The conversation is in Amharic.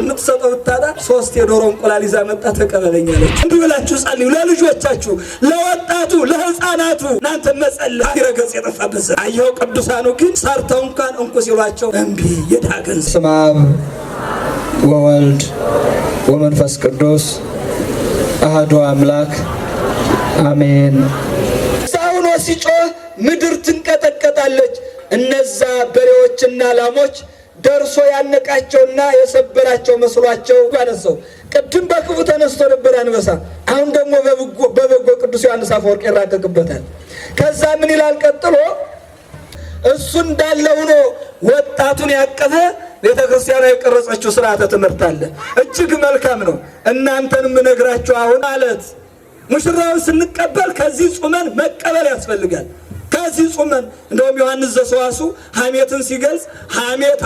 የምትሰጠው ብታጣ 3 የዶሮ እንቁላል ይዛ መጣ። ተቀበለኛለች። እንዲህ ብላችሁ ጸልዩ ለልጆቻችሁ፣ ለወጣቱ፣ ለህፃናቱ። እናንተ መጸለይ ረገጽ የጠፋበት አየኸው። ቅዱሳኑ ግን ሰርተው እንኳን እንኩ ሲሏቸው እምቢ። የድሃ ገንዘብ። በስመ አብ ወወልድ ወመንፈስ ቅዱስ አሐዱ አምላክ አሜን። ሳውኖ ሲጮህ ምድር ትንቀጠቀጣለች። እነዛ በሬዎችና ላሞች ደርሶ ያነቃቸውና የሰበራቸው መስሏቸው አነሳው። ቅድም በክፉ ተነስቶ ነበር አንበሳ፣ አሁን ደግሞ በበጎ ቅዱስ ዮሐንስ አፈወርቅ ይራቀቅበታል። ከዛ ምን ይላል ቀጥሎ? እሱ እንዳለ ሆኖ ወጣቱን ያቀፈ ቤተ ክርስቲያኗ የቀረጸችው ስርዓተ ትምህርት አለ። እጅግ መልካም ነው። እናንተንም እነግራችሁ አሁን ማለት ሙሽራውን ስንቀበል ከዚህ ጹመን መቀበል ያስፈልጋል። ከዚህ ጹመን እንደውም ዮሐንስ ዘሰዋስው ሐሜትን ሲገልጽ ሐሜት